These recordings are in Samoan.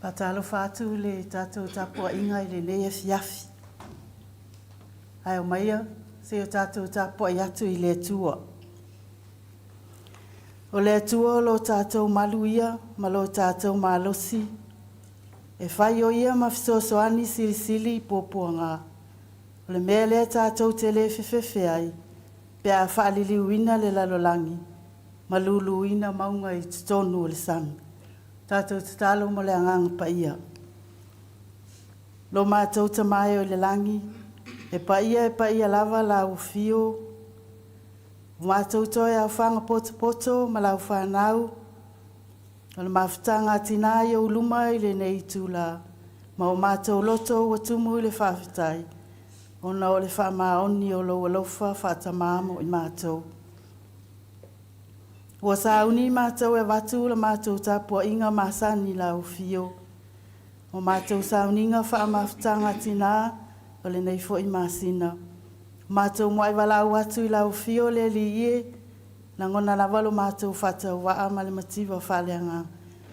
Faatalofa atu i le tatou tapuaiga i lenei afiafi. Ae omaia se i o tatou tapuai atu i le Atua. O le Atua o lo tatou malu ia ma lo tatou malosi, e fai o Ia ma fesoasoani silisili i puapuaga. O le mea lea tatou te le fefefe ai pe a faaliliuina le lalolagi ma luluina mauga i totonu o le sami. Tatou tatalo mo le Agaga Paia. Lo matou Tama e o i le lagi, e paia e paia lava Lau Afio, ua matou toe aofaga potopoto ma Lau fanau, o le mafutaga a tina i ou luma i lenei itula, ma o matou loto ua tumu i le faafetai, ona o le faamaoni o Lou alofa faatamā mo i matou. Ua sauni matou e avatu la matou tapuaiga masani i Lau Afio, o matou sauniga faamafutaga tina o lenei foi masina. Matou muai valaau atu i Lau Afio le Alii e, lagona lava lo matou faatauvaa ma le mativa faaleagaga.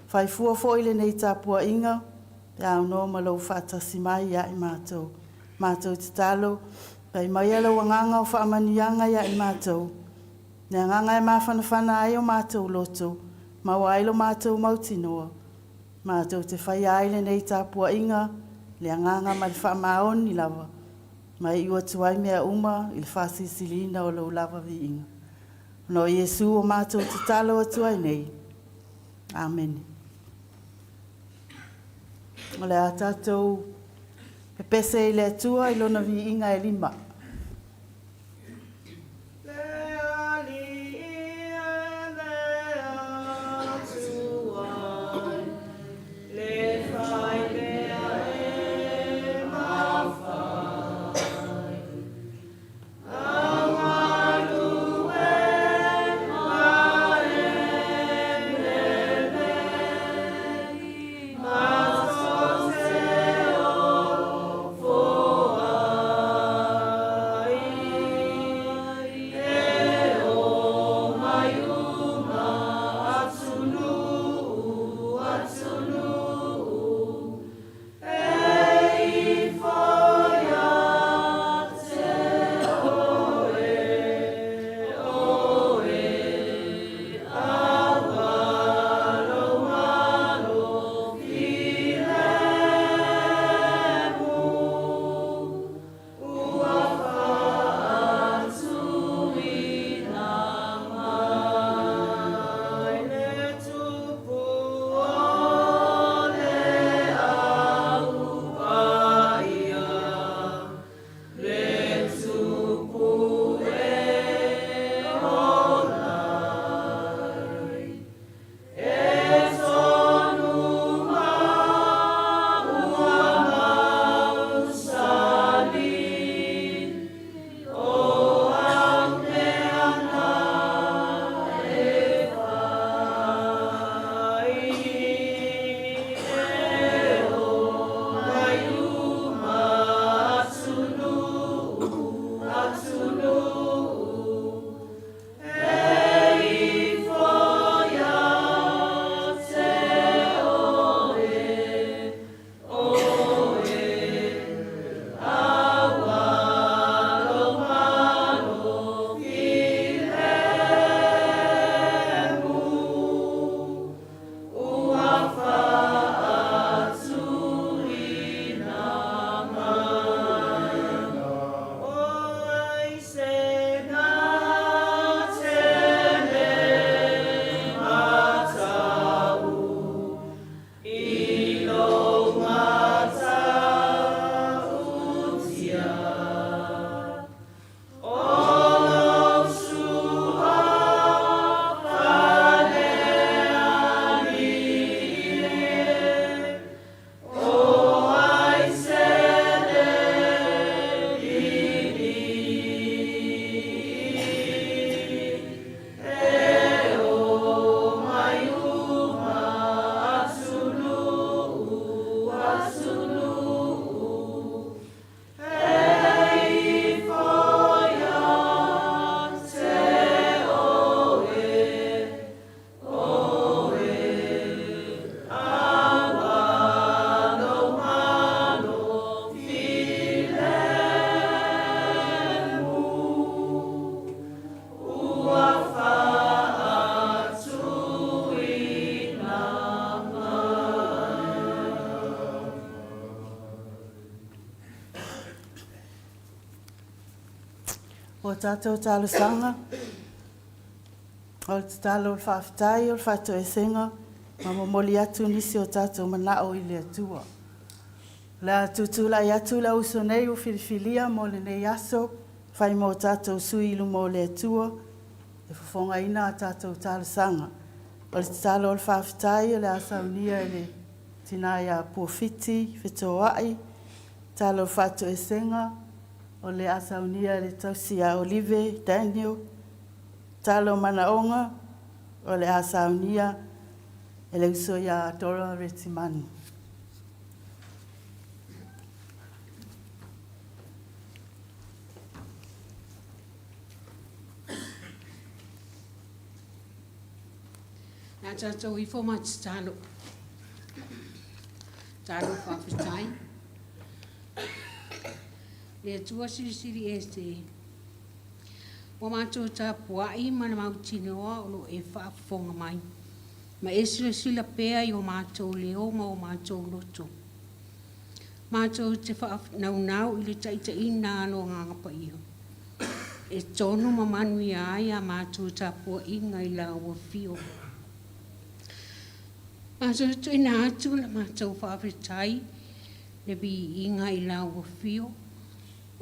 Fai fua foi lenei tapuaiga pe aunoa ma Lou faatasi mai ia i matou. Matou tatalo, fai maia Lou Agaga o faamanuiaga ia i matou, le agaga e mafanafana ai o matou loto, maua ai lo matou mautinoa, matou te faia ai lenei tapuaiga, le agaga ma le faamaoni lava, ma iu atu ai mea uma i le faasilisiliina o Lou lava viiga. Ona o Iesu o matou tatalo atu ai nei. Amene. O le a tatou pepese i le Atua i Lona viiga e lima. O tatou talosaga, o le tatalo o le faafetai, o le faatoesega, ma momoli atu nisi o tatou manao i le Atua. O le a tutulai atu le uso nei ua filifilia mo lenei aso, fai mo tatou sui i luma o le Atua, e fofogaina a tatou talosaga. O le tatalo o le faafetai o le a saunia e le tina ia Puafiti Fetoai, tatalo o le faatoesega o le a saunia e le tausi ia Olive Daniel, tatalo o manaoga o le a saunia e le uso ia Dora Retimanu. Le a tatou ifo ma tatalo. Talo faafetai. Le Atua Silisili Ese, ua matou tapuai ma le mautinoa o lo o e faafofoga mai ma e silasila pea i o matou leo ma o matou loto. Matou te faanaunau i le taitaiga a lo Agaga Paia e tonu ma manuia ai a matou tapuaiga i lau Afio. Matou te tuuina atu le matou faafetai le viiga i lau Afio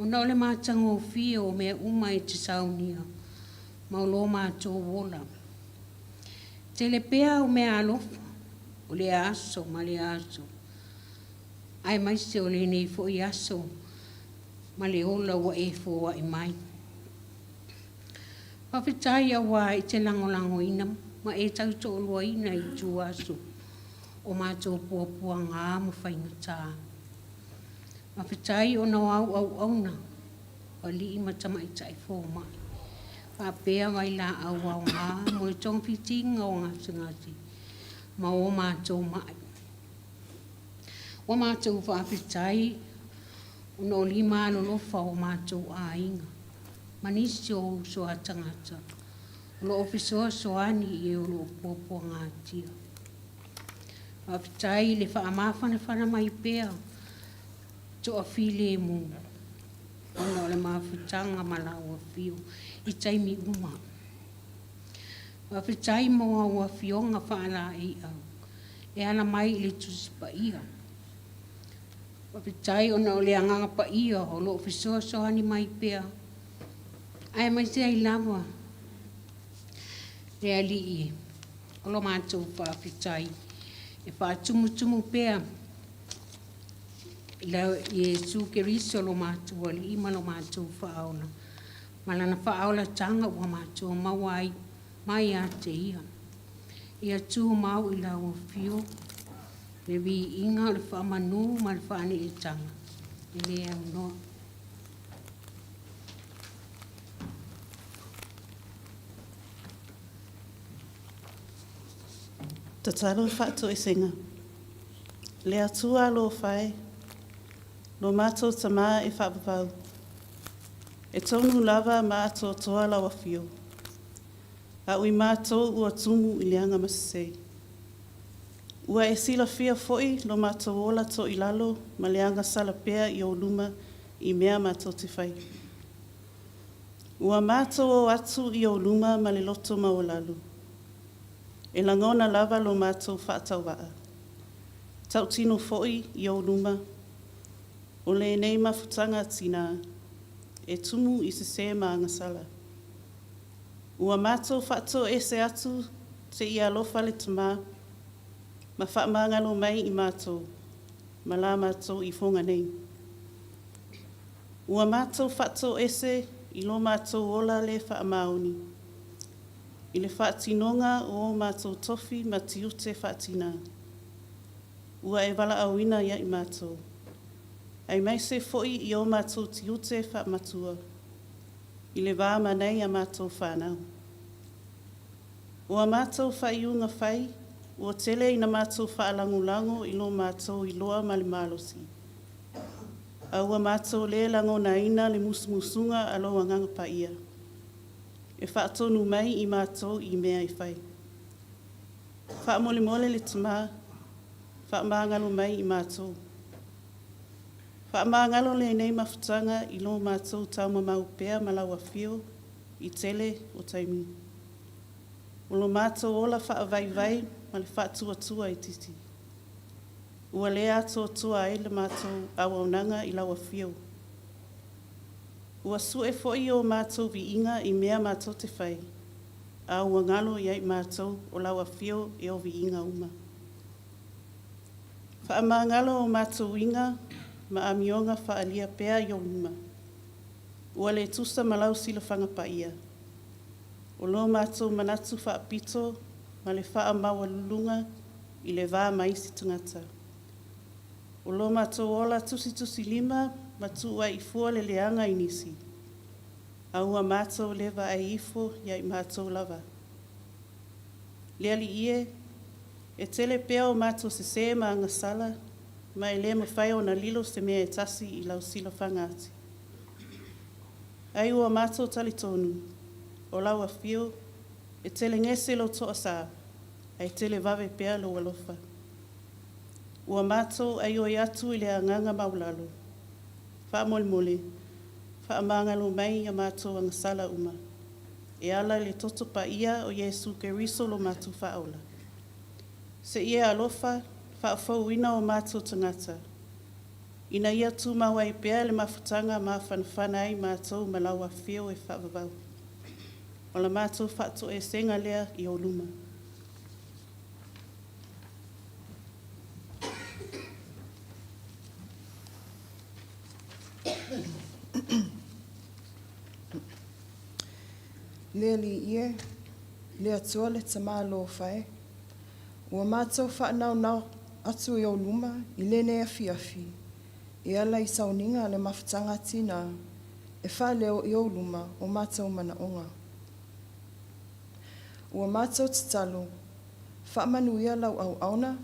ona o le matagofie o mea uma e te saunia ma o lo matou ola. Tele pea au meaalofa o lea aso ma lea aso, aemaise o lenei foi aso ma le ola ua e foai mai. Faafetai auā e te lagolagoina ma e tautoaluaina i ituaso o matou puapuagā ma faigatā. Faafetai ona o au auauna, o alii ma tamaitai fomai, faapea vailaau aogā mo le togafitiga o gasegase ma o matou ma'i. Ua matou faafetai ona o lima alolofa o matou aiga ma nisi o uso a tagata o lo o fesoasoani i e o lo o puapuagatia. Faafetai i le faamafanafana mai pea toafilemu ona o le mafutaga ma lau Afio i taimi uma. Faafetai mo au Afioga faalaeiau e ala mai i le Tusi Paia. Faafetai ona o le Agaga Paia o lo o fesoasoani mai pea, aemaise ai lava le Alii o lo matou faafetai e faatumutumu pea i Iesu Keriso lo matou Alii ma lo matou Faaola, ma Lana faaolataga ua matou maua ai mai ia te Ia. Ia tumau i lau Afio le viiga o le faamanu ma le faaneetaga e le aunoa. Tatalo le faatoesega. Le Atua alofa e, lo matou Tama e faavavau, e tonu lava ma atoatoa lau Afio, a o i matou ua tumu i le aga masese. Ua e silafia foi lo matou ola toilalo ma le agasala pea i ou luma i mea matou te fai. Ua matou o atu i ou luma ma le loto maualalo, e lagona lava lo matou faatauvaa, tautino foi i ou luma, o lenei mafutaga tina, e tumu i sese ma agasala. Ua matou faatoese atu seia alofa le Tama ma faamagalo mai i matou ma la matou ifoga nei. Ua matou faatoese i lo matou ola le faamaoni i le faatinoga o o matou tofi ma tiute faatina, ua e valaauina ia i matou, aemaise foi i o matou tiute faamatua i le va ma nai a matou fanau. O a matou faaiuga fai, ua tele ina matou faalagolago i lo matou iloa ma le malosi, a ua matou le lagonaina le musumusuga a lou Agaga Paia e faatonu mai i matou i mea e fai. Faamolemole le Tama, faamagalo mai i matou. Faamagalo lenei mafutaga i lo matou taumamau pea ma lau Afio i tele o taimi. O lo matou ola faavaivai ma le faatuatua itiiti, ua le atoatoa ai le matou auaunaga i lau Afio. Ua sue foi o matou viiga i mea matou te fai, a ua galo ia i matou o lau Afio e ou viiga uma. Faamagalo o matou uiga ma amioga faaalia pea i ou luma, ua le tusa ma lau silafaga paia. O lo matou manatu faapito ma le faamaualuluga i le va ma isi tagata. O lo matou ola tusitusilima ma tuuai fua le leaga i nisi, a ua matou le vaai ifo ia i matou lava. Le Alii e, e tele pea o matou sesē ma agasala, ma e le mafai ona lilo se mea e tasi i lau silafaga ati. Ai ua matou talitonu, o lau Afio, e telegese lou toasā, ae televave pea lou alofa. Ua matou aioi atu i le agaga maualalo, faamolemole, faamagalo mai i matou agasala uma, e ala i le toto paia o Iesu Keriso lo matou Faaola. Seia e alofa faafouina o matou tagata, ina ia tumau ai pea le mafutaga mafanafana ai matou ma lau Afio e faavavau. O la matou faatoesega lea i ou luma. Le Alii e, le Atua le Tama alofa e, ua matou faanaonao atu i ou luma i lenei afiafi, e ala i sauniga a le Mafutaga a Tinā, e faaleo i ou luma o matou manaoga. Ua matou tatalo, faamanuia lau auauna,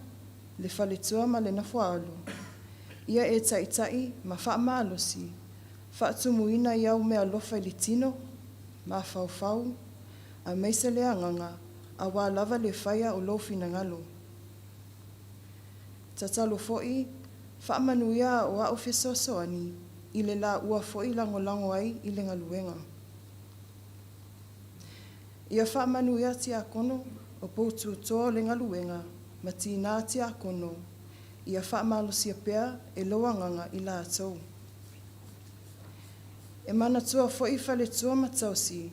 le faletua ma le nofoaalo, ia e taitai ma faamalosi, faatumuina i au meaalofa i le tino, mafaufau, aemaise le agaga, aua lava le faia o lou finagalo. Tatalo foi, faamanuia aoao fesoasoani i le laua foi lagolago ai i le galuega. Ia faamanuia tiakono o poututoa o le galuega ma tinā tiakono, ia faamalosia pea e lou Agaga i latou. E manatua foi faletua ma tausi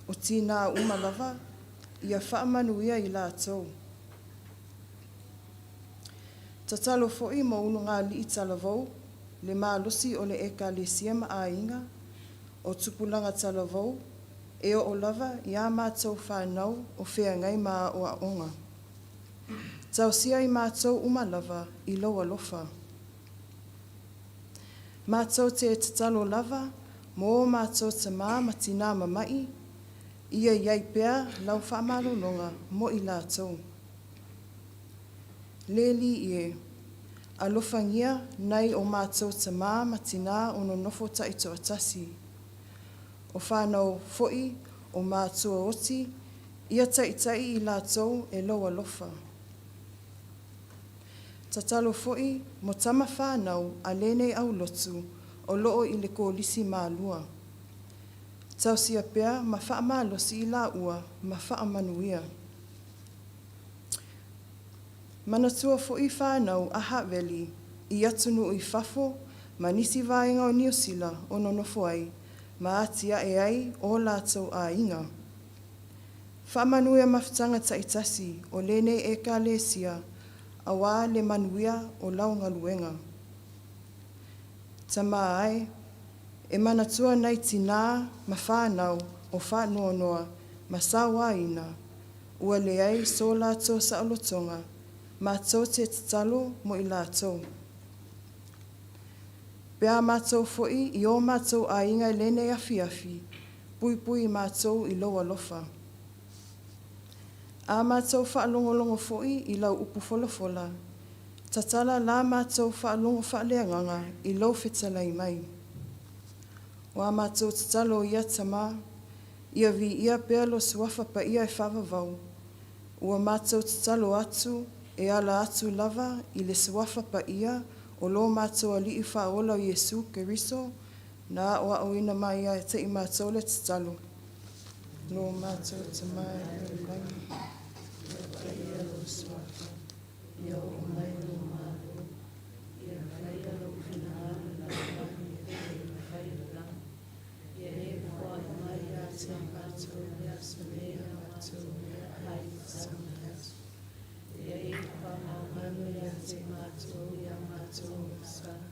o tinā uma lava, ia faamanuia i latou. Tatalo foi mo ulugalii talavou, le malosi o le Ekalesia ma aiga, o tupulaga talavou, e oo lava i a matou fanau o feagai ma aoaoga. Tausia i matou uma lava i lou alofa. Matou te tatalo lava mo o matou tama ma tinā mama'i, ia i ai pea lau faamalologa mo i latou. Le Alii e, alofagia nai o matou tama ma tinā o nonofo taitoatasi, o fanau foi o matua oti, ia taitai i latou e lou alofa. Tatalo foi mo tama fanau a lenei aulotu o loo i le kolisi Malua. Tausia pea ma faamalosi i laua ma faamanuia. Manatua foi fanau a Haveli i atunuu i fafo ma nisi vaega o Niu Sila o nonofo ai ma atiae ai o latou aiga. Faamanuia mafutaga taitasi o lenei Ekalesia aua le manuia o lau galuega. Tama ae, e manatua nai tinā ma fanau o faanoanoa ma sauaina, ua leai so latou saolotoga, matou te tatalo mo i latou. Pe a matou foi i o matou aiga i lenei afiafi, puipui matou i lou alofa. A matou faalogologo foi i lau upu folafola, tatala la matou faalogo faaleagaga i lou fetalai mai. O a matou tatalo ia Tama, ia viia pea lo Suafa Paia e faavavau, ua matou tatalo atu e ala atu lava i le Suafa Paia o lo matou Alii Faaola o Iesu Keriso, na aʻoaʻoina mai ia te i matou le tatalo. Lo matou Tama e i le lagi, ia paia lou Suafa, ia oo mai lou Malo, ia faia lou finagalo i lalolagi e pei ona fai i le lagi. Ia e foai mai ia te matou i le aso nei a matou meaai i te tauga atu. Ia e faamagalo ia te matou i a matou gasala,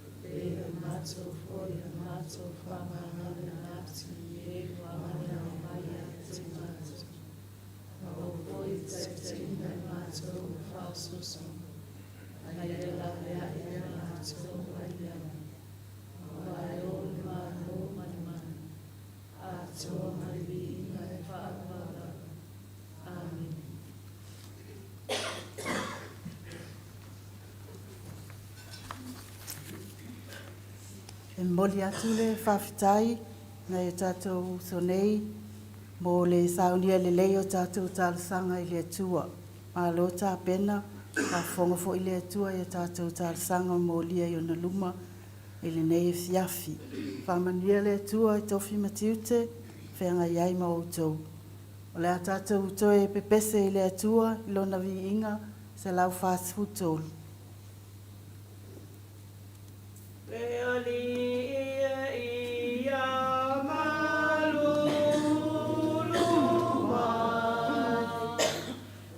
e pei ona matou foi na matou faamagaloina atu i e ua manao mai ia te matou. Aua foi e taitaiina i matou i le faaosoosoga, a ia laveai ia matou mai le agi. Aua e o le Malo ma le mana, atoa ma le viiga e faavavau lava. Amene. E momoli atu le faafetai i nai o tatou uso nei mo le saunia lelei o tatou talosaga i le Atua. Malo tapena, faafofoga foi le Atua i a tatou talosaga molia i ona luma i lenei afiafi. Faamanuia le Atua i tofi ma tiute feagai ai ma outou. O le a tatou toe pepese i le Atua i Lona viiga 143. Le Alii e ia malulu mai,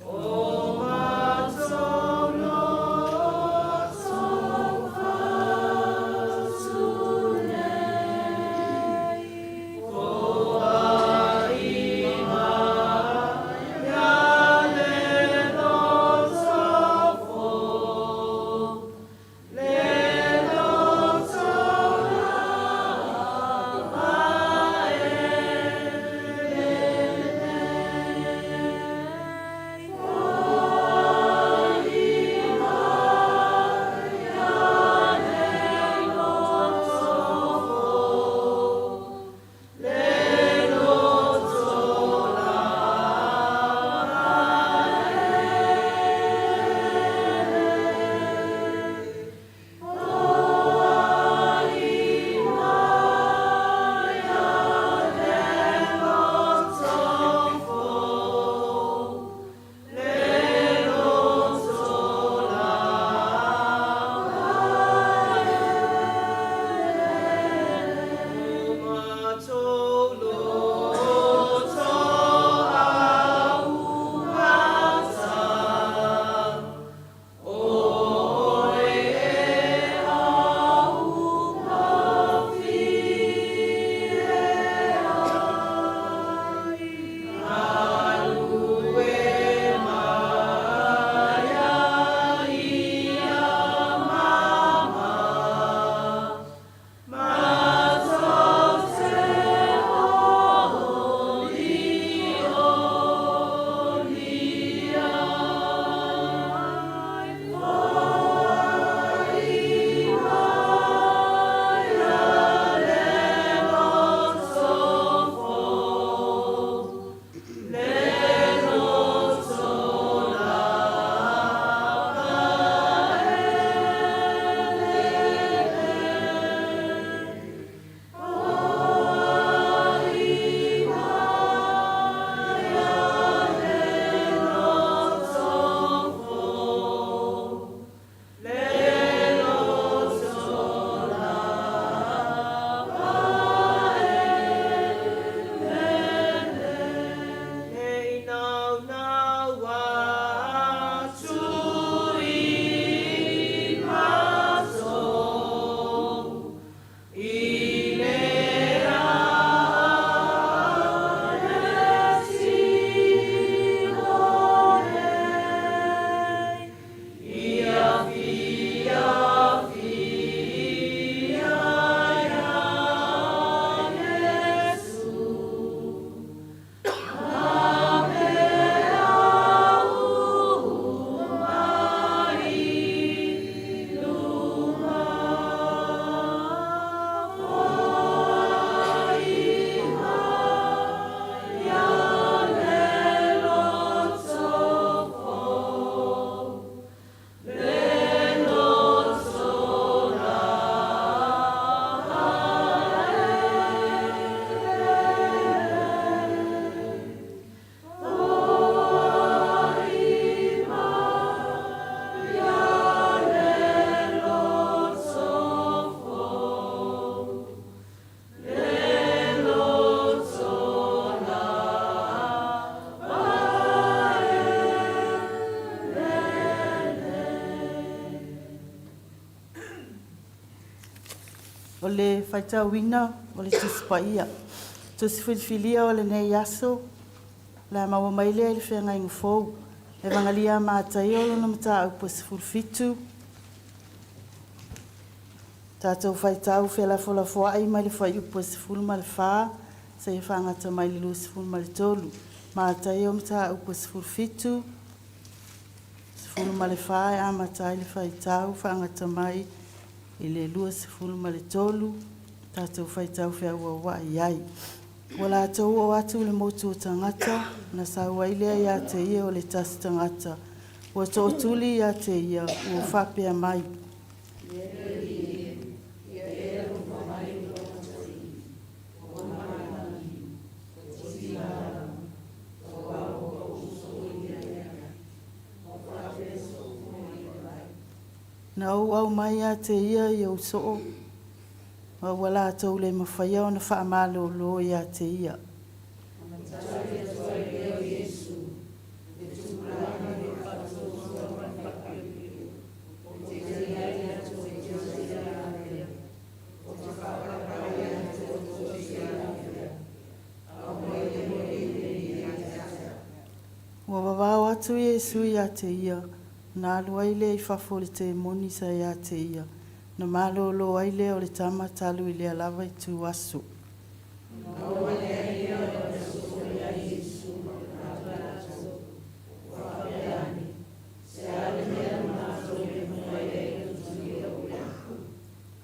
o matou loto fatu nei, foaiga ia le loto fou, le loto. le faitauina o le Tusi Paia. Tusi filifilia o lenei aso, o le a maua mai lea i le Feagaiga Fou. Evagalii a Mataio lona mataupu e 17. Tatou faitau felafolafoai mai le fuaiupu e 14 seia faagata mai le 23. Mataio mataupu e 17, 14 e amata ai le faitau faagata mai i le 23, tatou faitau feauauai ai. Ua latou oo atu i le motu o tagata, ona sau ai lea ia te ia o le tasi tagata, ua tootuli ia te ia, ua faapea mai. Na ou aumai ia te ia i ou soo, ma ua latou le mafaia ona faamalōlō ia te ia. Ua vavao atu Iesu ia te ia, ona alu ai lea i fafo o le temoni sa ia te ia, ona malōlō ai lea o le tama talu i lea lava ituaso.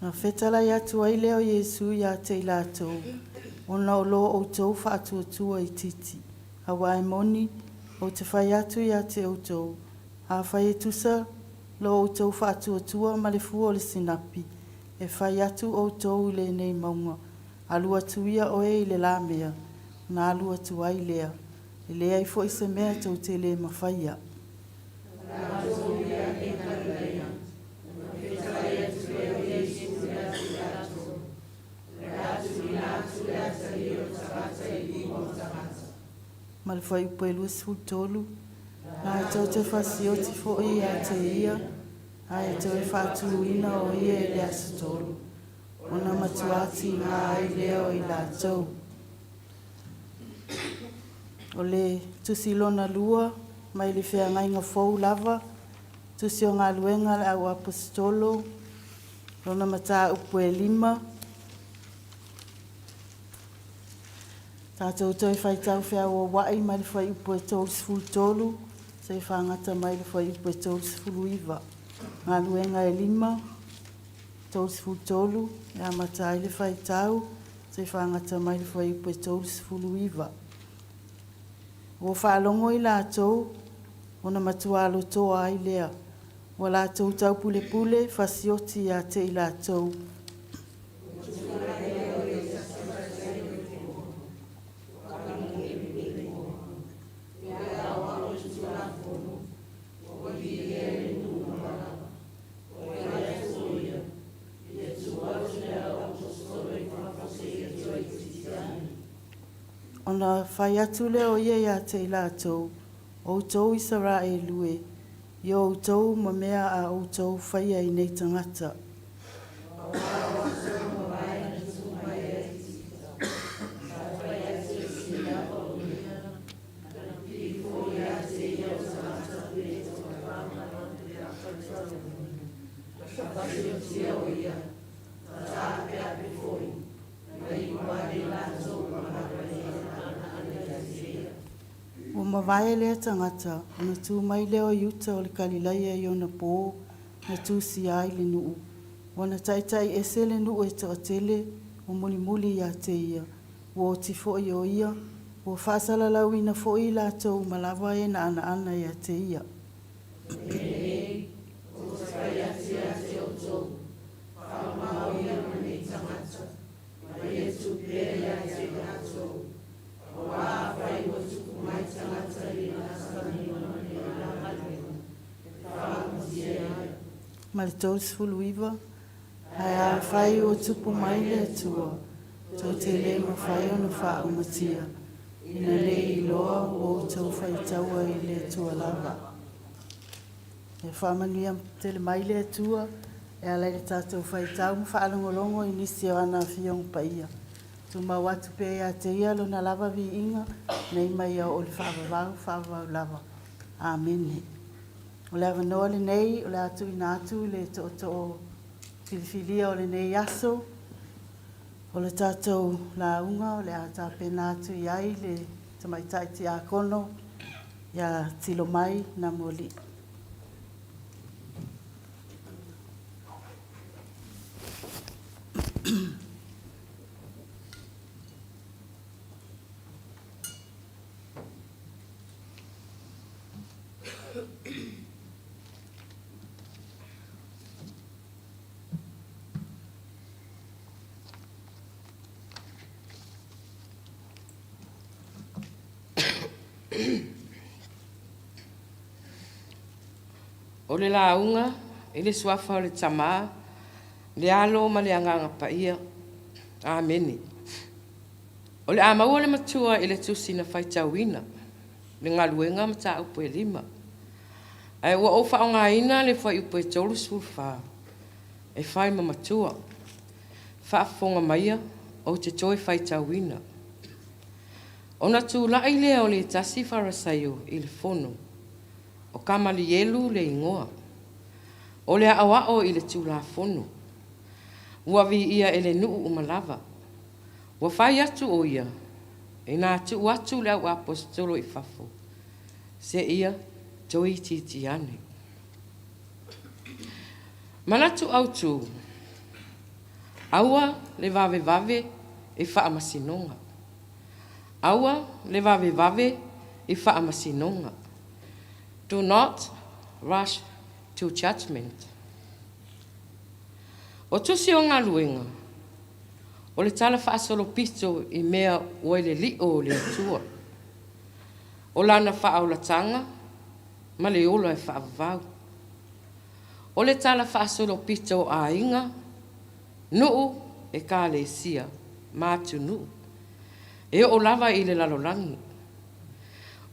Na fetalai atu ai lea o Iesu ia te i latou, ona o lo outou faatuatua itiiti. Aua e moni, ou te fai atu ia te outou, afai e tusa lo outou faatuatua ma le fua o le sinapi, e fai atu outou i lenei mauga, Alu atu ia oe i le lamea, ona alu atu ai lea. E leai foi se mea tou te le mafaia. Ma le fuaiupu e 23, latou te fasioti foi ia te ia, ae toe faatūina o ia i le aso tolu, ona matua tigā ai lea o i latou. O le Tusi lona lua mai le Feagaiga Fou lava, Tusi o Galuega a le Au Aposetolo, lona mataupu e 5. Tatou toe faitau feauauai mai le fuaiupu e 33 seia fagata mai le fuaiupu e 39. Galuega e 5, 33 e amata ai le faitau seia fagata mai le fuaiupu e 39. Ua faalogo i latou ona matua lotoa ai lea, ua latou taupulepule fasioti ia te i latou. Ona fai atu lea o ia ia te i latou, Outou Isaraelu e, i o outou ma mea a outou faia i nei tagata. Ua mavae lea tagata, ona tu mai lea o Iuta o le Kalilaia i ona pō na tusia ai le nuu. Ua na taitai ese le nuu e toatele, ua mulimuli ia te ia. Ua oti foi o ia, ua faasalalauina foi i latou uma lava e na anaana ia te ia. Ma le 39, Ae afai ua tupu mai le Atua, tou te le mafai ona faaumatia, ina ne i iloa ua outou faitaua i le Atua lava. Ia faamanuia tele mai le Atua. e ala i le tatou faitau ma faalogologo i nisi o ana Afioga Paia. Tumau atu pea ia te Ia Lona lava viiga, nei mai ia oo i le faavavau, faavavau lava. Amene. O le avanoa lenei o le a tuuina atu i le tootoo filifilia o lenei aso o le tatou lauga o le a tapena atu i ai le tamaitai tiakono ia Tilomai Namualii. O le lauga i le Suafa o le Tama, le Alo ma le Agaga Paia. Amene. O le a maua le matua i le tusi na faitauina, le galuega mataupu e 5. Ae ua ou faaaogaina le fuaiupu e 34 e fai ma matua. Faafofoga maia ou te toe faitauina. Ona tulai lea o le tasi Farasaio i le fono, o Kamalielu le igoa, o le aoao i le Tulafono, ua viia e le nuu uma lava. Ua fai atu o ia, ina tuu atu le au aposetolo i fafo, seia toitiiti ane. Manatu autu, aua le vavevave i faamasinoga. Aua le vavevave i faamasinoga. Do not rush to judgment. O tusi o galuega, o le tala faasolopito i mea ua i le lio o le Atua, o lana faaolataga ma le ola e faavavau. O le tala faasolopito o aiga, nuu, ekalesia ma atunuu, e oo lava i le lalolagi.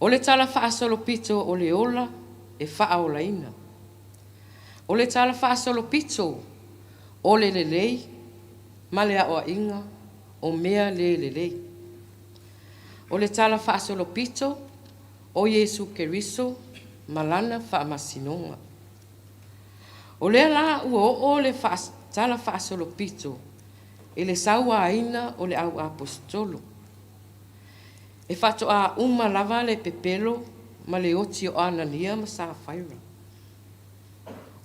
O le tala faasolopito o le ola e faaolaina. O le tala faasolopito o le lelei ma le aoaiga o mea le lelei. O le tala faasolopito o Iesu Keriso ma lana faamasinoga. O lea la ua oo le tala faasolopito i le sauaina o le au aposetolo. E faatoa uma lava le pepelo ma le oti o Anania ma Safaira.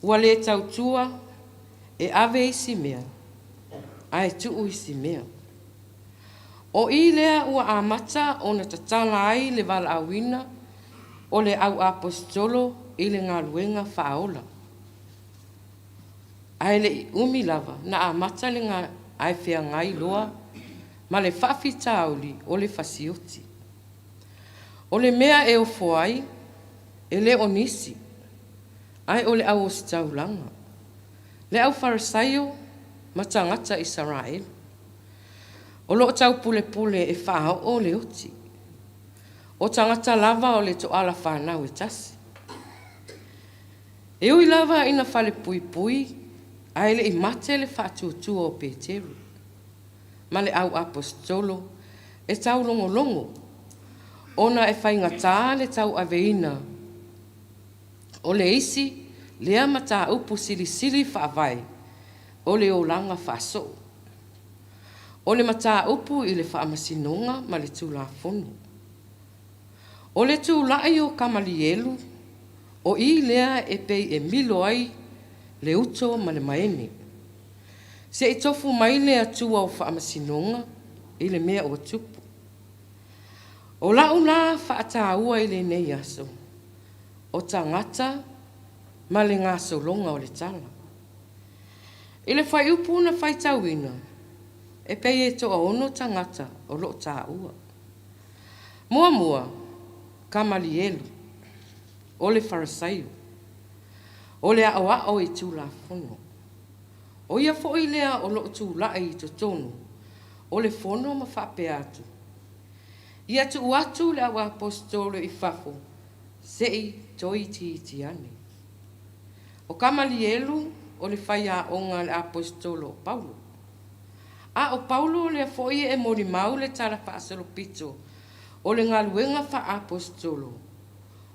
Ua le tautua e ave isi mea ae tuu isi mea. O i lea ua amata ona tatala ai le valaauina o le au aposetolo i le galuega faaola. Ae le i umi lava na amata le ae feagai loa ma le faafitauli o le fasioti. O le mea e ofo ai, e le o nisi, ae o le au ositaulaga, le au Farisaio ma tagata Isaraelu, o lo o taupulepule e faaoo le oti, o tagata lava o le toala fanau e tasi. E ui lava ina falepuipui ae le i mate le faatuatua o Peteru ma le au aposetolo e taulogologo, ona e faigata le tauaveina o le isi lea mataupu silisili faavae o le olaga faasoo. O le mataupu i le faamasinoga ma le Tulafono. O le tulai o Kamalielu, o i lea e pei e milo ai le uto ma le maene, se i tofu mai le Atua o faamasinoga i le mea ua tupu. O lau la faataua i lenei aso, o tagata ma le gasologa o le tala. I le fuaiupu na faitauina, e pei e toaono tagata o lo o taua. Muamua, Kamalielu, o le Farisaio, o le aoao i Tulafono. O ia foi lea o lo o tulai i totonu o le fono ma faapea atu, ia tuu atu le au aposetolo i fafo se i toitiiti ane. O Kamalielu o le faiaoga a le Aposetolo o Paulo. A o Paulo lea foi e molimau le tala faasolopito o le galuega faa-Aposetolo,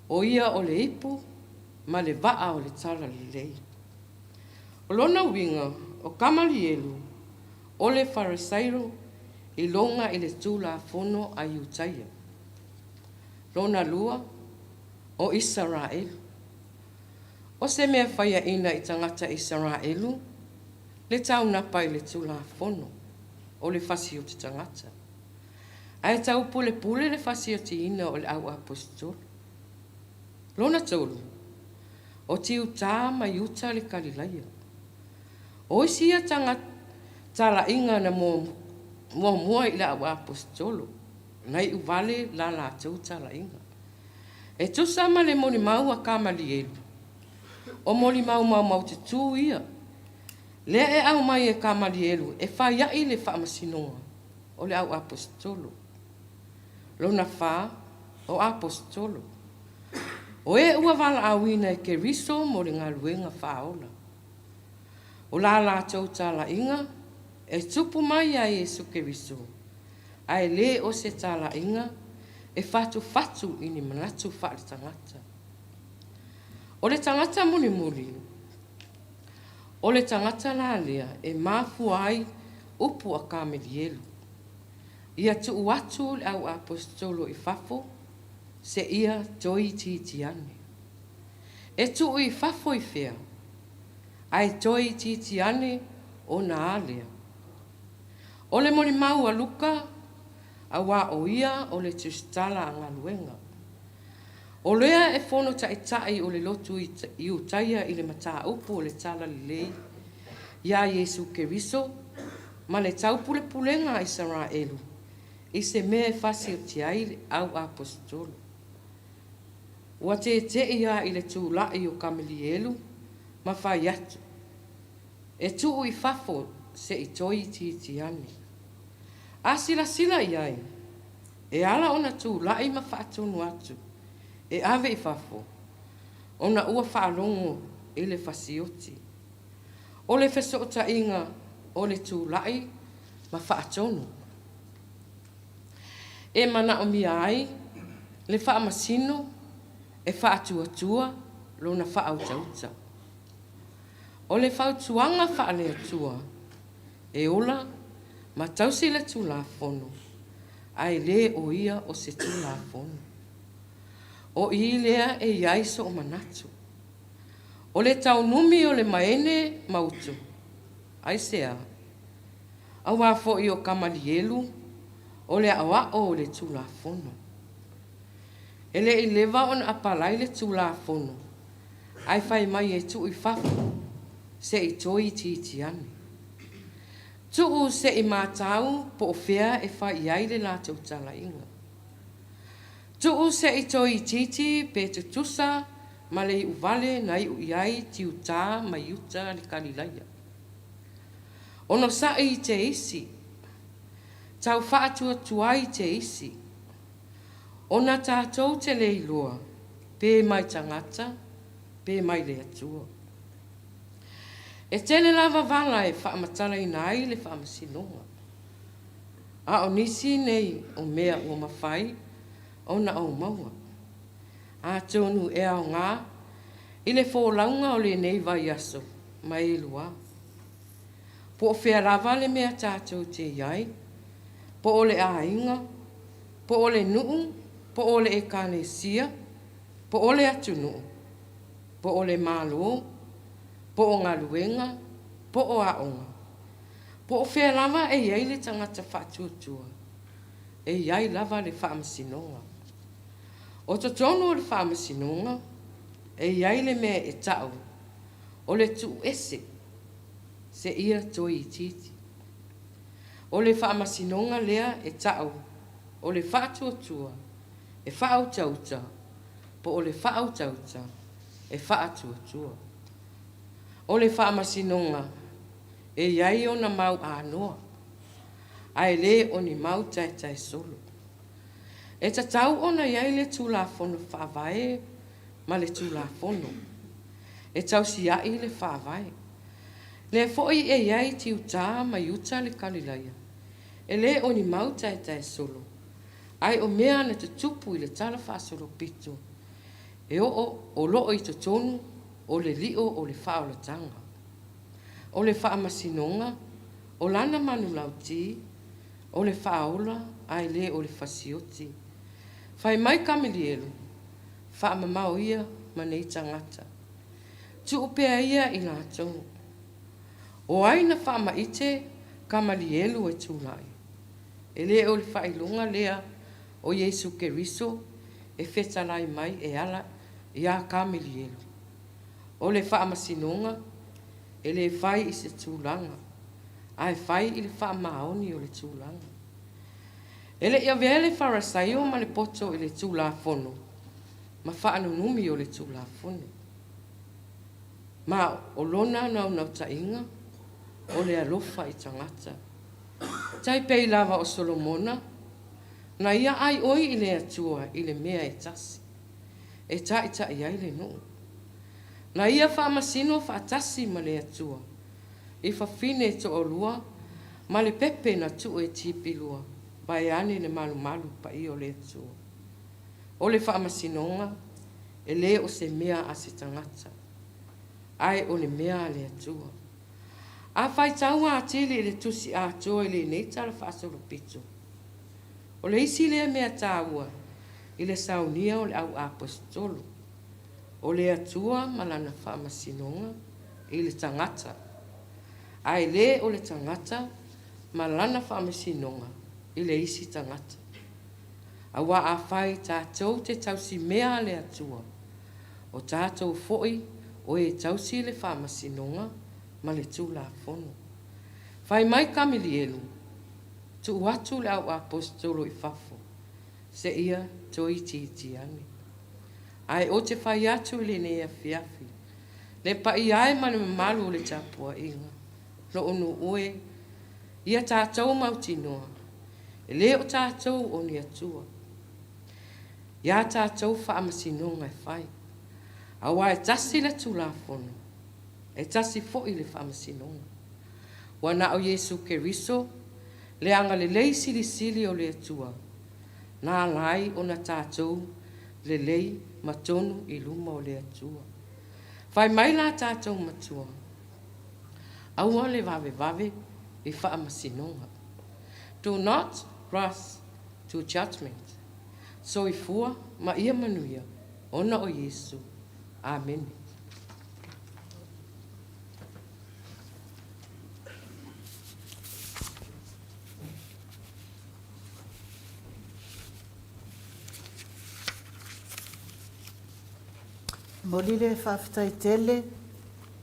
o ia o le ipu ma le vaa o le Tala Lelei. O lona uiga, o Kamalielu, o le Farisairo iloga i le Tulafono a Iutaia. Lona lua, o Isaraelu. O se mea faiaina i tagata Isaraelu le taunapa i le Tulafono, o le fasioti tagata. Ae taupulepule le fasiotiina o le au Aposetolo. Lona tolu, o Tiutā ma Iuta le Kalilaia. O isi ia talaiga na muamua i le au Aposetolo, na iu vale la latou talaiga. E tusa ma le molimau a Kamalielu, o molimau maumaututu ia, lea e aumai e Kamalielu e faia'i le faamasinoga o le au Aposetolo. Lona fa, o Aposetolo. O e ua valaauina e Keriso mo le galuega faaola. O la latou talaiga e tupu mai ia Iesu Keriso, ae le o se talaiga e fatufatu i ni manatu faaletagata. O le tagata mulimuli, o le tagata la lea e mafua ai upu a Kamelielu, ia tuu atu le au Aposetolo i fafo seia toe itiiti ane. E tuu i fafo i fea? Ae toe itiiti ane ona a lea? O le molimau a Luka, auā o ia o le tusitala a galuega. O lea e fono taitai o le lotu Iutaia i le mataupu o le Tala Lelei iā Iesu Keriso ma le taupulepulega a Isaraelu i se mea e fasioti ai le au Aposetolo. Ua tete'i a i le tula'i o Kamelielu ma fai atu, E tuu i fafo se i toe itiiti ane. A silasila i ai, e ala ona tula'i ma faatonu atu e ave i fafo, ona ua faalogo i le fasioti. O le fesootaiga o le tula'i ma faatonu e manaomia ai le faamasino e faatuatua lona faautauta. O le fautuaga faale-Atua, e ola ma tausi le Tulafono, ae le o ia o se Tulafono. O i lea e i ai so'u manatu. O le taunumi o le maene ma utu, aisea? Auā foi o Kamalielu o le aoao o le Tulafono. E le i leva ona apalai le Tulafono, ae fai mai e tuu i fafo se i toe itiiti ane. Tuu se i matau po o fea e fai i ai le latou talaiga. Tuu se i toe itiiti pe tutusa ma le iuvale na iu i ai Tiutā ma Iuta le Kalilaia. Onosa'i i te isi, tau faatuatuai te isi, ona tatou te le iloa pe mai tagata pe mai le Atua. E tele lava vala e faamatalaina ai le faamasinoga, a o nisi nei o mea ua mafai ona ou maua. Atonu e aoga i le folauga o lenei vaiaso ma e lua. Po o fea lava le mea tatou te i ai, po o le aiga, po o le nuu, po o le ekalesia, po o le atunuu, po o le Malo, po o galuega, po o aoga, po o fea lava e i ai le tagata faatuatua, e i ai lava le faamasinoga. O totonu o le faamasinoga, e i ai le mea e ta'u o le tuu ese seia toe itiiti. O le faamasinoga lea e ta'u o le faatuatua e faautauta po o le faautauta e faatuatua. O le faamasinoga e i ai ona mau anoa, ae le o ni mau taetaesolo. E tatau ona i ai le Tulafono Faavae ma le Tulafono e tausia'i le Faavae. Lea foi e i ai Tiutā ma Iuta le Kalilaia, e lē o ni mau taetaesolo, ae o mea na tutupu i le tala faasolopito e oo o loo i totonu o le lio o le faaolataga. O le faamasinoga, o lana manulauti, o le faaola ae lē o le fasioti. Fai mai Kamelielo, faamamao ia ma nei tagata. Tuu pea ia i latou. O ai na faamaite Kamalielu e tulai? E lē o le faailoga lea o Iesu Keriso e fetalai mai e ala iā Kamelielo. O le faamasinoga e lē fai i se tulaga, ae fai i le faamaoni o le tulaga. E le i avea le Farasaio ma le poto i le Tulafono ma faanunumi o le Tulafono. Ma o lona naunautaiga o le alofa i tagata. Tai pei lava o Solomona, na ia aioi i le Atua i le mea e tasi, e taitai ai le nuu. Na ia faamasino faatasi ma le Atua i fafine e toalua ma le pepe na tuu e tipilua, vaeane le malumalu paia o le Atua. O le faamasinoga, e lē o se mea a se tagata, ae o le mea a le Atua. A faitau atili i le tusi atoa i lenei tala faasolopito, o le isi lea mea taua i le saunia o le au aposetolo, o le Atua ma lana faamasinoga i le tagata, ae lē o le tagata ma lana faamasinoga i le isi tagata. Auā afai tatou te tausimea a le Atua, o tatou foi o e tausi le faamasinoga ma le Tulafono. Fai mai Kamelielo, tuu atu le au aposetolo i fafo, seia toe itiiti ane. Ae ou te fai atu i lenei afiafi, le paia e ma le mamalu o le tapuaiga, lou nuu e, ia tatou mautinoa, e lē o tatou o ni Atua. Ia tatou faamasinoga e fai, auā e tasi le Tulafono, e tasi foi le faamasinoga. Ua na o Iesu Keriso le agalelei silisili o le Atua, na ala ai ona tatou lelei ma tonu i luma o le Atua. Fai mai la tatou Matua, aua le vavevave i faamasinoga. Do not rush to judgment. Soifua ma ia manuia, ona o Iesu. Amene. Momoli le faafetai tele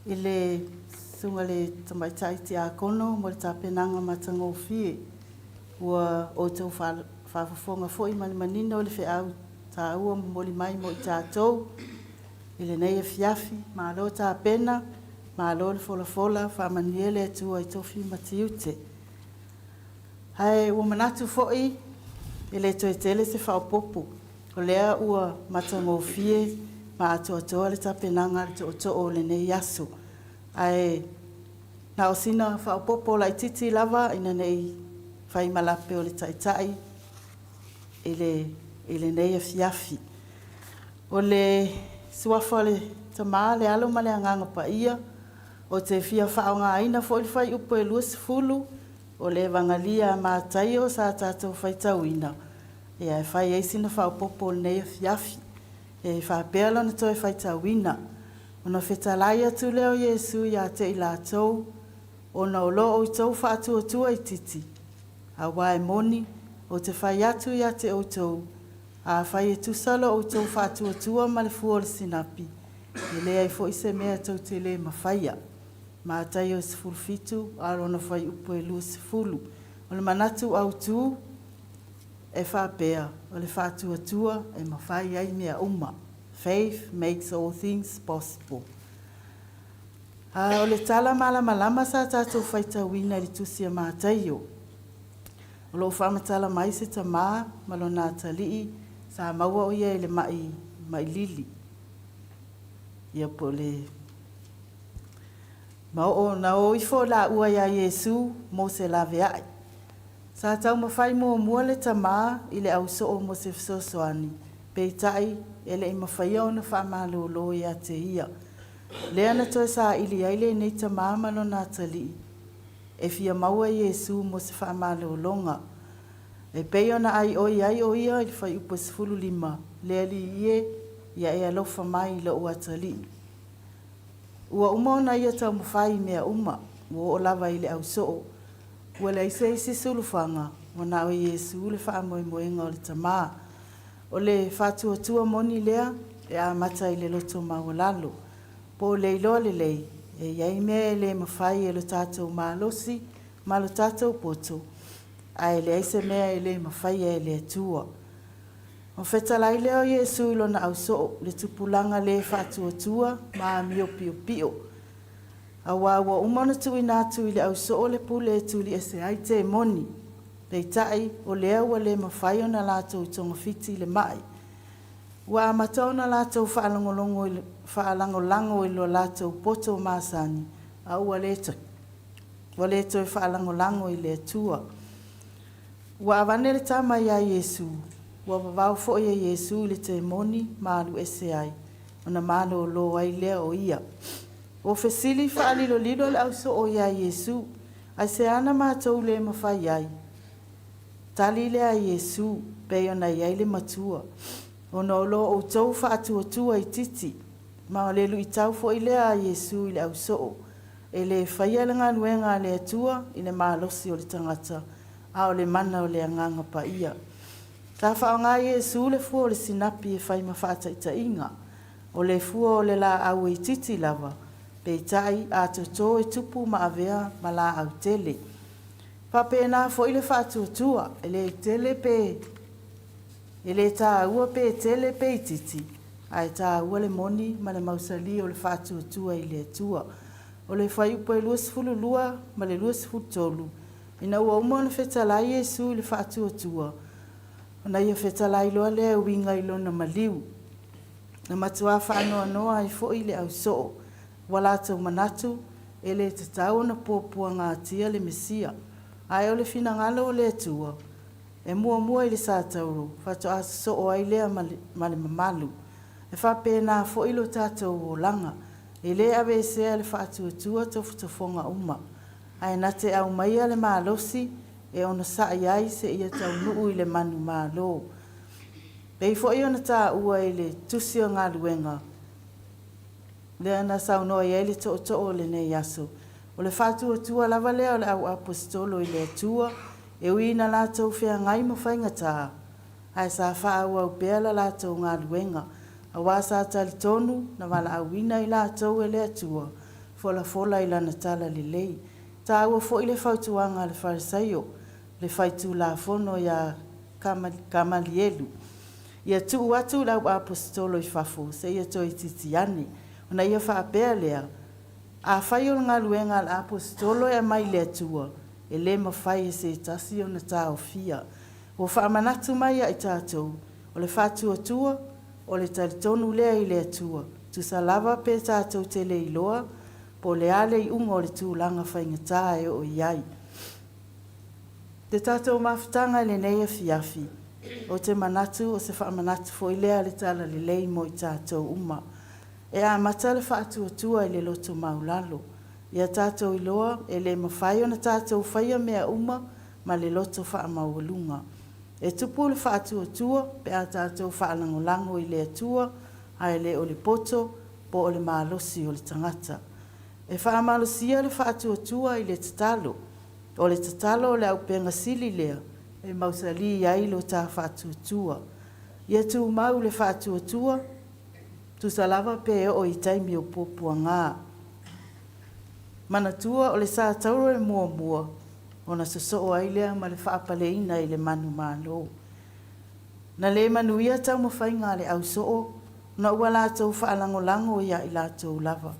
i le Susuga i le Tamaitai Tiakono mo le tapenaga matagofie. Ua outou faafofoga foi ma le manino i le feau taua momoli mai mo i tatou i lenei afiafi. Malo tapena, malo le folafola, faamanuia le Atua i tofi ma tiute. Ae ua manatu foi e le toe tele se faaopoopo, o lea ua matagofie ma atoatoa le tapenaga a le Tootoo o lenei aso. Ae na o sina faaopoopo laitiiti lava ina ne i fai ma lape o le Taitai i lenei afiafi. O le Suafa o le Tama, le Alo ma le Agaga Paia, ou te fia faaaogaina foi le fuaiupu e 20 o le Evagalia a Mataio sa tatou faitauina, e fai ai sina faaopoopo o lenei afiafi. E faapea lona toe faitauina, Ona fetalai atu lea o Iesu ia te i latou, Ona o lo outou faatuatua itiiti, aua e moni, ou te fai atu ia te outou, afai e tusa lo outou faatuatua ma le fua o le sinapi, e leai foi se mea tou te le mafaia. Mataio 17 a o lona fuaiupu e 20. O le manatu autu, e faapea, o le faatuatua e mafai ai mea uma. Faith makes all things possible. A o le tala malamalama sa tatou faitauina i le tusi a Mataio, o lo o faamatala mai se tama ma lona atalii sa maua o ia i le mai, mai lili. Ia po o le... Ma oo na o ifo laua iā Iesu mo se laveai. Sa taumafai muamua le tamā i le ausoo mo se fesoasoani, peitai e le i mafaia ona faamalōlō ia te ia. Lea na toe saili ai lenei tamā ma lona atalii e fia maua Iesu mo se faamalōlōga. E pei ona aioi ai o ia i le fuaiupu e 15, Le Alii e, ia e alofa mai i lou atalii. Ua uma ona ia taumafai i mea uma, ua oo lava i le ausoo. Ua leai se isi sulufaga, ua na o Iesu le faamoemoega o le tamā. O le faatuatua moni lea e amata i le loto maualalo. Po o le iloa lelei, e i ai mea e le mafai e lo tatou malosi ma lo tatou poto, ae leai se mea e le mafaia e le Atua. Ona fetalai lea o Iesu i lona ausoo, le tupulaga lē faatuatua ma amio piopio, auā ua uma ona tuuina atu i le ausoo le pule e tuliese ai temoni. Peitai, o lea ua le mafai ona latou togafiti le mai. Ua amata ona latou faalogologo i le, faalagolago i lo latou poto masani, a ua le ua le toe faalagolago i le Atua. Ua avane le tama iā Iesu, ua vavao foi e Iesu i le temoni ma alu ese ai, ona malōlō ai lea o ia. Ua fesili faalilolilo le ausoo iā Iesu, Aisea na matou le mafai ai? Tali lea a Iesu, Pei ona i ai le Matua, ona o lo outou faatuatua itiiti. Ma o le luitau foi lea a Iesu i le ausoo, e le faia le galuega a le Atua i le malosi o le tagata, a o le mana o le Agaga Paia. Sa faaaoga Iesu le fua o le sinapi e fai ma faataitaiga. O le fua o le laau e itiiti lava, peitai a toto e tupu ma avea ma laau tele. Faapena foi le faatuatua, e le tele pe e le taua pe tele pe itiiti, ae taua le moni ma le mausali o le faatuatua i le Atua. O le fuaiupu e 22 ma le 23, ina ua uma ona fetalai Iesu i le faatuatua, ona ia fetalai loa lea e uiga i lona maliu. Na matuā faanoanoa ai foi le ausoo, ua latou manatu e le tatau ona puapuagatia le Mesia. Ae o le finagalo o le Atua, e muamua i le satauro faatoa sosoo ai lea ma le, ma le mamalu. E faapena foi lo tatou olaga, e le aveesea e le faatuatua tofotofoga uma, ae na te aumaia le malosi e onosai ai seia taunuu i le manumalo. Pei foi ona taua i le Tusi o Galuega, lea na saunoa i ai le tootoo o lenei aso, o le faatuatua lava lea o le au aposetolo i le Atua, e ui ina latou feagai ma faigata, ae sa faaauau pea la latou galuega, auā sa talitonu na valaauina i latou e le Atua, folafola i Lana talalelei. E taua foi le fautuaga a le Farisaio, le faitulafono ia Kamalielu, ia tuu atu le au aposetolo i fafo seia toeitiiti ane. Ona ia faapea lea, Afai o le galuega a le aposetolo e aumai i le Atua, e le mafai e se tasi ona taofia. Ua faamanatu mai ia i tatou, o le faatuatua, o le talitonu lea i le Atua, tusa lava pe tatou te le iloa po o le a le iuga o le tulaga faigata e oo i ai. Le tatou mafutaga i lenei afiafi, ou te manatu o se faamanatu foi lea a le Talalelei mo i tatou uma. E amata le faatuatua i le loto maulalo. Ia tatou iloa e le mafai ona tatou faia mea uma ma le loto faamaualuga. E tupu le faatuatua pe a tatou faalagolago i le Atua ae le o le poto po o le malosi o le tagata. E faamalosia le faatuatua i le tatalo. O le tatalo o le auupega sili lea e mausali ai lo ta faatuatua. Ia tumau le faatuatua, tusa lava pe oo i taimi o puapuaga. Manatua o le satauro e muamua ona sosoo ai lea ma le faapaleina i le manumalo. Na le manuia taumafaiga a le ausoo ona ua latou faalagolago ia i latou lava.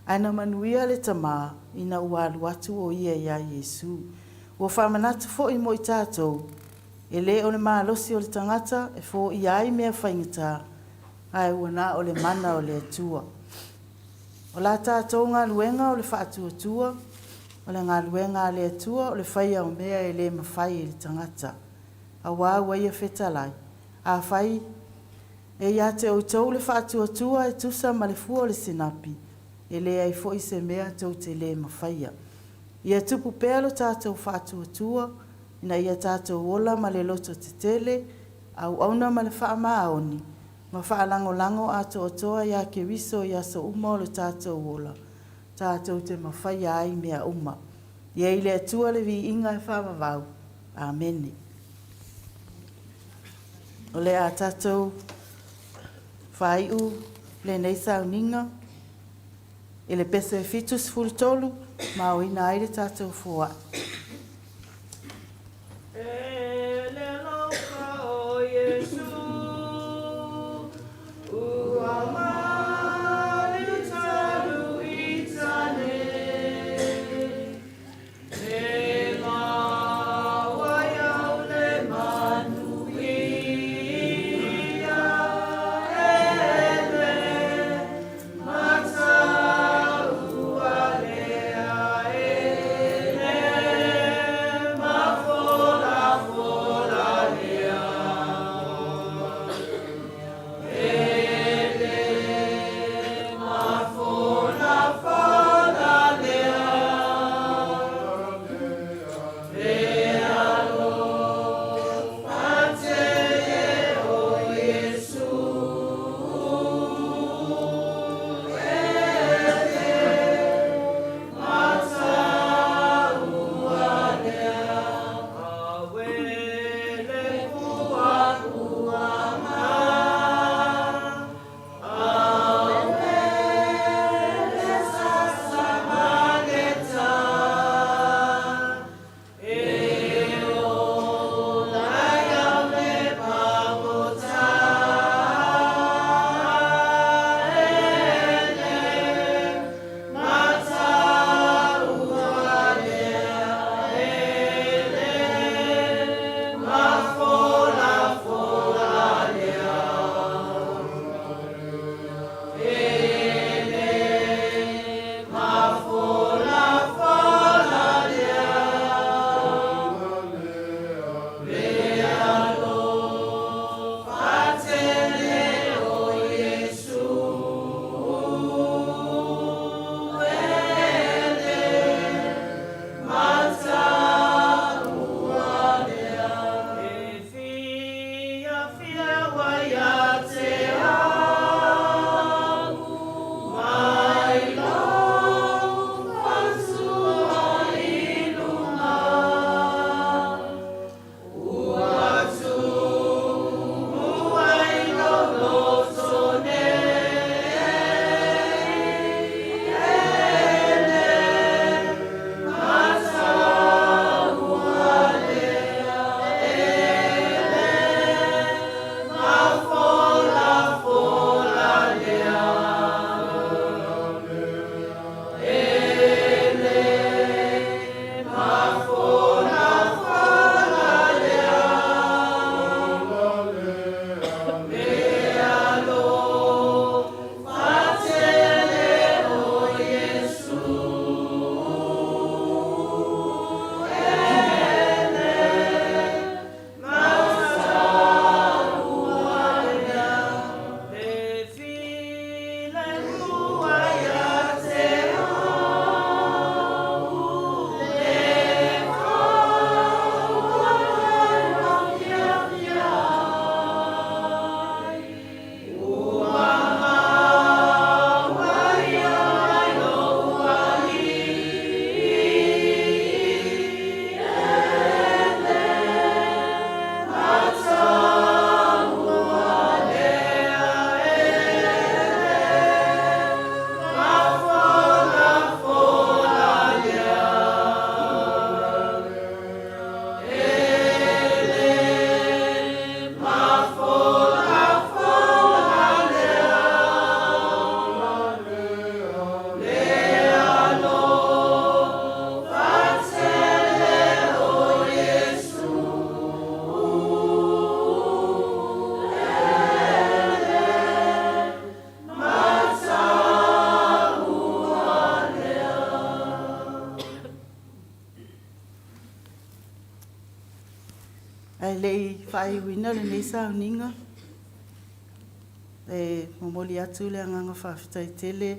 Ae na manuia le tamā ina ua alu atu o ia iā Iesu. Ua faamanatu foi mo i tatou, e le o le malosi o le tagata e foia ai mea faigata, ae ua na o le mana o le Atua. O la tatou galuega o le faatuatua, o le galuega a le Atua o le faia o mea e le mafai e le tagata. Auā ua ia fetalai, Afai e ia te outou le faatuatua e tusa ma le fua o le sinapi, e leai foi se mea tou te le mafaia. Ia tupu pea lo tatou faatuatua, ina ia tatou ola ma le loto tetele, auauna ma le faamaoni, ma faalagolago atoatoa ia Keriso i aso uma o lo tatou ola, tatou te mafaia ai mea uma. Ia i le Atua le viiga e faavavau. Amene. O le a tatou faaiu lenei sauniga i le pese 73 ma aoina ai le tatou foai. E le alofa o Iesu, ua maliu talu i tane, e maua ai au le manuia, e le mataua lea e le. Ae le i faaiuina lenei sauniga, e momoli atu le agaga faafetai tele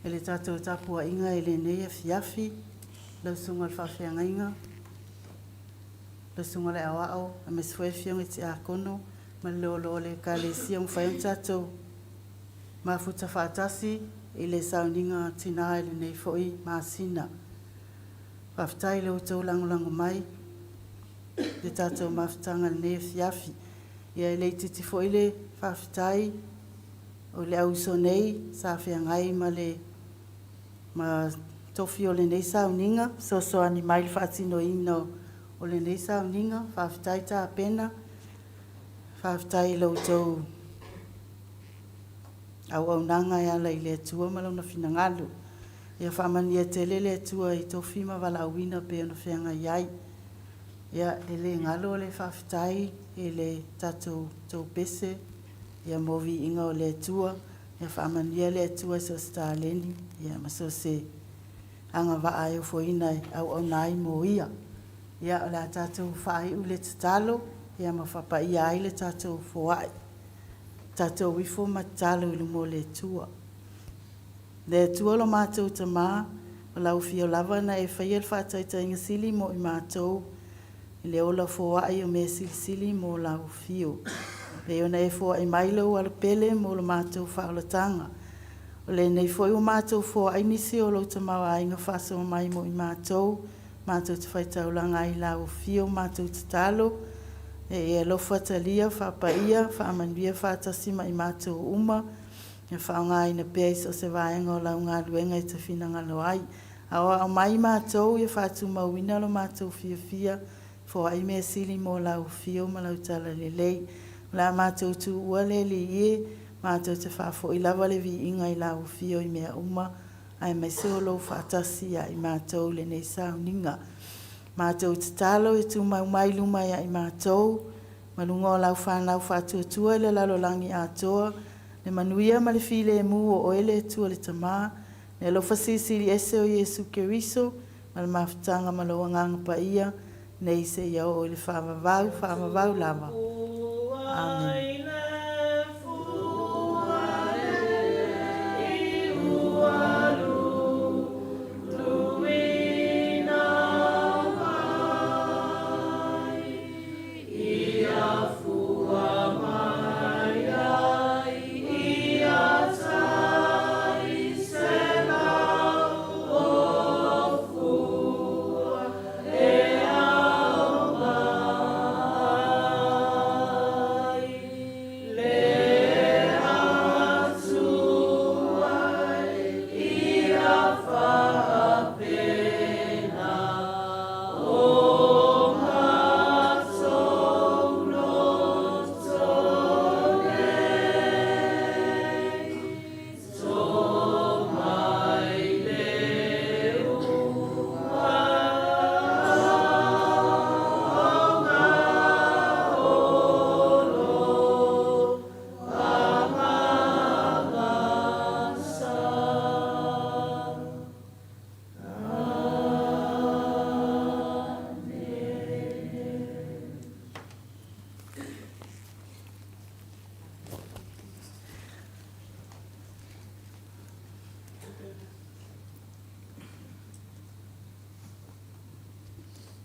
i le tatou tapuaiga i lenei afiafi, lau Susuga i le Faafeagaiga, lau Susuga i le Aoao, aemaise foi afioga i Tiakono ma le loaloa o le Ekalesia ua mafai ona tatou mafuta faatasi i le sauniga a tina i lenei foi masina. Faafetai i lo outou lagolago mai i le tatou mafutaga i lenei afiafi. Ia e le itiiti foi le faafetai o le au uso nei sa feagai ma le tofi o lenei sauniga, fesoasoani mai i le faatinoina o lenei sauniga. Faafetai tapena, faafetai i lo outou auaunaga e ala i le Atua ma Lona finagalo. Ia faamanuia tele le Atua i tofi ma valaauina pei ona feagai ai. Ia, e le galo le faafetai i le tatou pese mo viiga o le Atua. Ia faamanuia le Atua i so o se taleni ma so o se agavaa e ofoina e auauna ai mo Ia. Ia, o le a tatou faaiu le tatalo ma faapaia ai le tatou foai. Tatou ifo ma tatalo i luma o le Atua. Le Atua lo matou Tamā, o lau afio lava na e faia le faataitaiga sili mo i matou i le ola foai o mea silisili mo lau afio. Pei ona e foai mai lou Alopele mo le matou faaolataga. O lenei foi ua matou foai nisi o lou tamaoaiga faasoa mai mo i matou, matou te faitaulaga ai i lau afio, matou tatalo, e e alofa talia, faapaia, faamanuia faatasi ma i matou uma, ia faaaogaina pea i so o se vaega o lau galuega e te finagalo ai. Aoao mai matou ia faatumauina lo matou fiafia, foai mea sili mo lau afio ma lau talalelei. O le a matou tuua le Alii e, matou te faafoi lava le viiga i lau afio i mea uma, aemaise o lou faatasi ia i matou i lenei sauniga. Matou tatalo e tumau mai luma ia i matou, ma luga o lau fanau faatuatua i le lalolagi atoa, le manuia ma le filemu o oe le Atua le Tama, le alofa silisili ese o Iesu Keriso, ma le mafutaga ma lou Agaga Paia, nei seia oo i le faavavau, faavavau lava. Amene.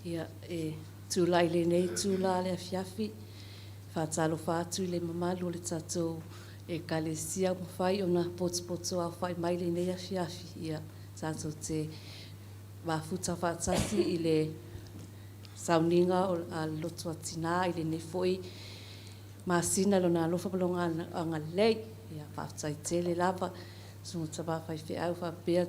Ia, e tulai i lenei itula le afiafi, e faatalofa atu i le mamalu o le tatou Ekalesia ua mafai ona potopoto aofai mai i lenei afiafi, ia, tatou te mafuta faatasi i le sauniga a le Lotu a Tina i lenei foi masina i Lona alofa ma Lona agalelei. Ia, faafetai tele lava i Susuga Tama Faifeau faapea